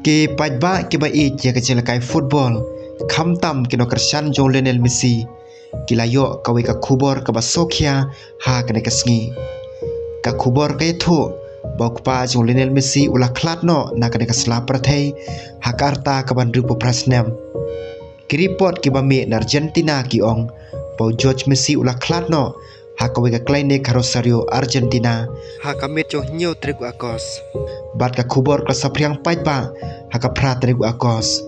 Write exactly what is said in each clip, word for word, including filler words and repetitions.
Ki paidbah kiba ïeit ïa ka jingïalehkai football, khamtam ki nongkyrshan jong Lionel Messi, ki la ïoh kawei ka khubor kaba sngewkhia ha kane ka sngi. Ka khubor ka ïathuh ba u kpa jong Lionel Messi u la khlad noh na kane ka sla pyrthei ha ka rta kaba hynriewphew phra snem. Ki report kiba mih na Argentina ki ong ba u George Messi u la khlad noh ha kawei ka klinik ha Rosario, Argentina, ha ka miet jong hynñiew tarik u August. Bad ka khubor ka la saphriang paidbah ha ka phra tarik u August.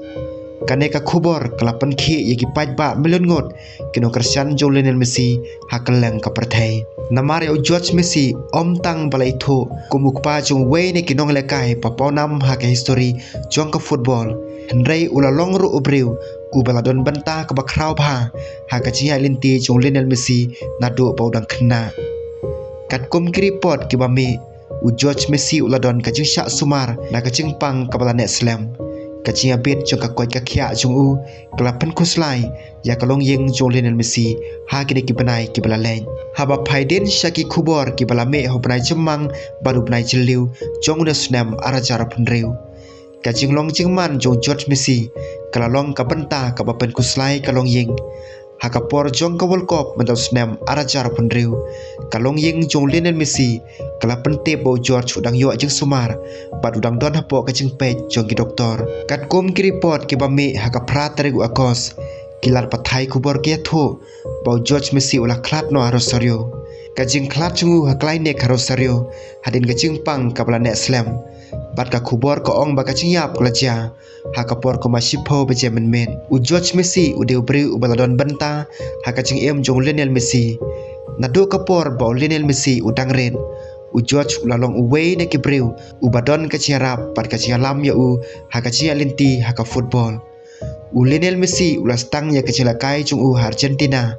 Kane ka khubor ka la pynkhih ïa ki paidbah million ngut ki nongkyrshan jong Lionel Messi ha kylleng ka pyrthei. Namar ïa u George Messi ym tang ba la ithuh kum u kpa jong uwei na ki nongïalehkai ba pawnam ha ka history jong ka football, hynrei u la long ruh u briew uba la don bynta kaba khraw bha ha ka jingïaid lynti jong Lionel Messi naduh ba u dang khynnah. Katkum ki report kiba mih, u George Messi u la don ka jingshah sumar na ka jingpang kaba la neh slem. Ka jingïabit jong ka koit ka khiah jong u ka la pynkhuslai ïa ka longïing jong Lionel Messi ha kine ki bnai kiba la leit. Haba phai dien sha ki khubor kiba la mih ha u bnai Jymmang bad u bnai Jylliew jong une u snem ar hajar arphew hynriew, ka jinglong jingman jong u George Messi ka la long ka bynta kaba pynkhuslai ka longïing. Ha ka por jong ka World Cup mynta u snem ar hajar arphew hynriew, ka longïing jong u Lionel Messi ka la pyntip ba u George u dang ïoh jingsumar bad u dang don hapoh ka jingpeit jong ki doktor. Katkum ki report kiba mih ha ka phra tarik u August, ki lad pathai khubor ki ïathuh ba u George Messi u la khlad noh ha Rosario. Ka jingkhlad jong u ha klinik ha Rosario hadien ka jingpang kaba la neh slem. Bad ka khubor ka ong ba ka jingïap ka la jia ha ka por kumba shiphew baje mynmiet. U George Messi u dei u briew uba la don bynta ha ka jingim jong u Lionel Messi. Naduh ka por ba u Lionel Messi u dang rit, u George u la long uwei na ki briew uba don ka jingïarap bad ka jingïalam ïa u ha ka jingïaid lynti ha ka football. U Lionel Messi u la sdang ïa ka jingïalehkai jong u ha Argentina,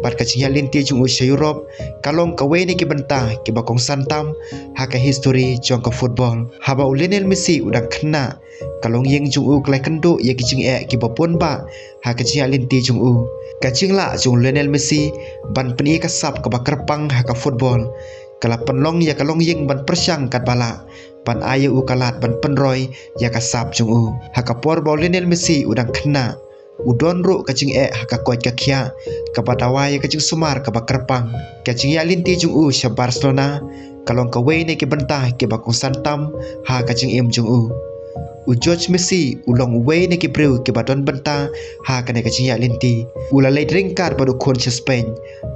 bad ka jingïaid lynti jong u sha Europe ka long kawei na ki bynta kiba kongsan tam ha ka history jong ka football. Haba u Lionel Messi u dang khynnah, ka longïing jong u ka la ïakynduh ïa ki jingeh kiba bun bah ha ka jingïaid lynti jong u. Ka jinglah jong u Lionel Messi ban pyni ka sap kaba kyrpang ha ka football ka la pynlong ïa ka longïing ban pyrshang katba lah ban ai ïa u ka lad ban pynroi ïa ka sap jong u. Ha ka por ba u Lionel Messi u dang khynnah, u don ruh ka jingeh ha ka koit ka khiah kaba dawa ïa ka jingsumar kaba kyrpang. Ka jingïaid lynti jong u sha Barcelona ka long kawei na ki bynta kiba kongsan tam ha ka jingim jong u. U George Messi u long uwei na ki briew kiba don bynta ha kane ka jingïaid lynti. U la leit ryngkat bad u khun sha Spain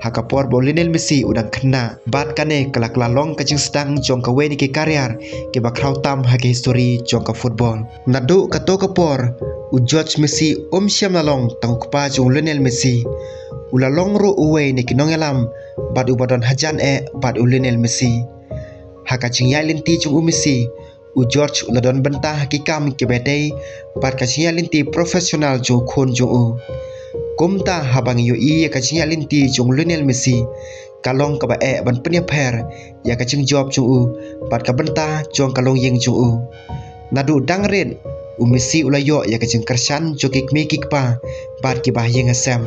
ha ka por ba u Lionel Messi u dang khynnah. Bad kane ka la kylla long ka jingsdang jong kawei na ki career kiba khraw tam ha ka history jong ka football. Naduh kato ka por, u George Messi um shym la long tang u kpa jong u Lionel Messi. U la long ruh uwei na ki nongïalam bad uba don hajan eh bad u Lionel Messi. Ha ka jingïaid lynti jong u Messi, u George u la don bynta ha ki kam kiba dei bad ka jingïaid lynti professional jong u khun jong u. Kumta haba ngi ïohi ïa ka jingïaid lynti jong u Lionel Messi, ka long kaba eh ban pynïapher ïa ka jingjop jong u bad ka bynta jong ka longïing jong u. Naduh dang rit, u Messi u la ïoh ïa ka jingkyrshan jong ki kmie ki kpa bad kiba ha ïing ha sem.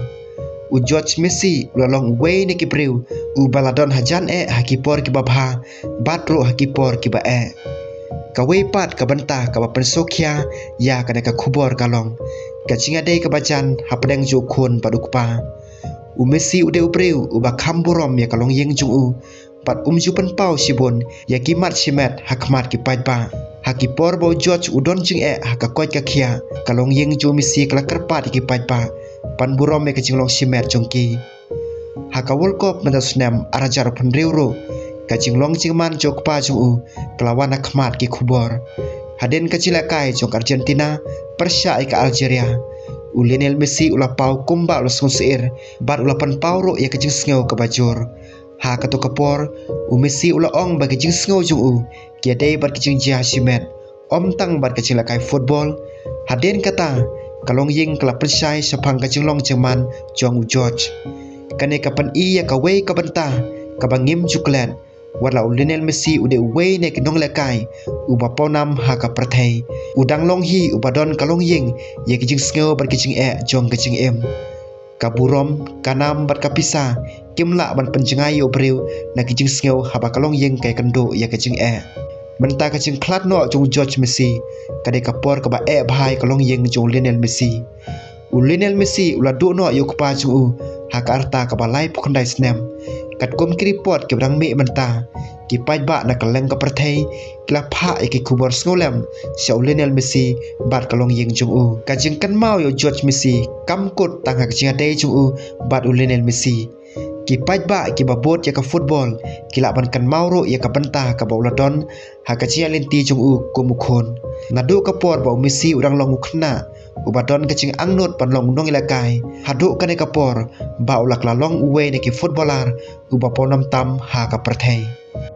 U George Messi u la long uwei na ki briew uba la don hajan eh ha ki por kiba bha bad ruh ha ki por kiba eh. Kawei pat ka bynta kaba pynsngewkhia ïa kane ka khubor ka long ka jingïadei kaba jan hapdeng jong u khun bad u kpa. U Messi u dei u briew uba kham burom ïa ka longïing jong u bad um ju pynpaw shibun ïa ki mat shimet ha khmat ki paidbah. Ha ki por ba u George u don jingeh ha ka koit ka khiah, ka longïing jong u Messi ka la kyrpad ïa ki paidbah ban burom ïa ka jinglong shimet jong ki. Ha ka World Cup mynta u snem ar hajar arphew hynriew ruh, ka jinglong jingman jong u kpa jong u ka la wan ha khmat ki khubor. Hadien ka jingïalehkai jong ka Argentina pyrshah ïa ka Algeria, u Lionel Messi u la paw kumba u la sngewsyier bad u la pynpaw ruh ïa ka jingsngew kaba jur. Ha kato ka por, u Messi u la ong ba ki jingsngew jong u ki ïadei bad ki jingjia shimet, ym tang bad ka jingïalehkai football. Hadien kata, ka longïing ka la pynshai shaphang ka jinglong jingman jong u George. Kane ka pyni ïa kawei ka bynta kaba ngim ju klet, wat la u Lionel Messi u dei uwei na ki nongïalehkai uba pawnam ha ka pyrthei, u dang long hi uba don ka longïing ïa ki jingsngew bad ki jingeh jong ka jingim. Ka burom, ka nam bad ka pisa kim lah ban pynjngai ïa u briew na ki jingsngew haba ka longïing ka ïakynduh ïa ka jingeh. Mynta ka jingkhlad noh jong u George Messi ka dei ka por kaba eh bha ïa ka longïing jong u Lionel Messi. U Lionel Messi u la duh noh ïa u kpa jong u ha ka rta kaba laiphew khyndai snem. Katkum ki report kiba dang mih mynta, ki paidbah na kylleng ka pyrthei ki la phah ïa ki khubor sngewlem sha u Lionel Messi bad ka longïing jong u. Ka jingkynmaw ïa u George Messi kam kut tang ha ka jingïadei jong u bad u Lionel Messi. Ki paidbah kiba bud ïa ka football ki lah ban kynmaw ruh ïa ka bynta kaba u la don ha ka jingïaid lynti jong u kum u khun. Naduh ka por ba u Messi u dang long u khynnah uba don ka jingangnud ban long u nongïalehkai, haduh kane ka por ba u la kylla long uwei na ki footballer uba pawnam tam ha ka pyrthei.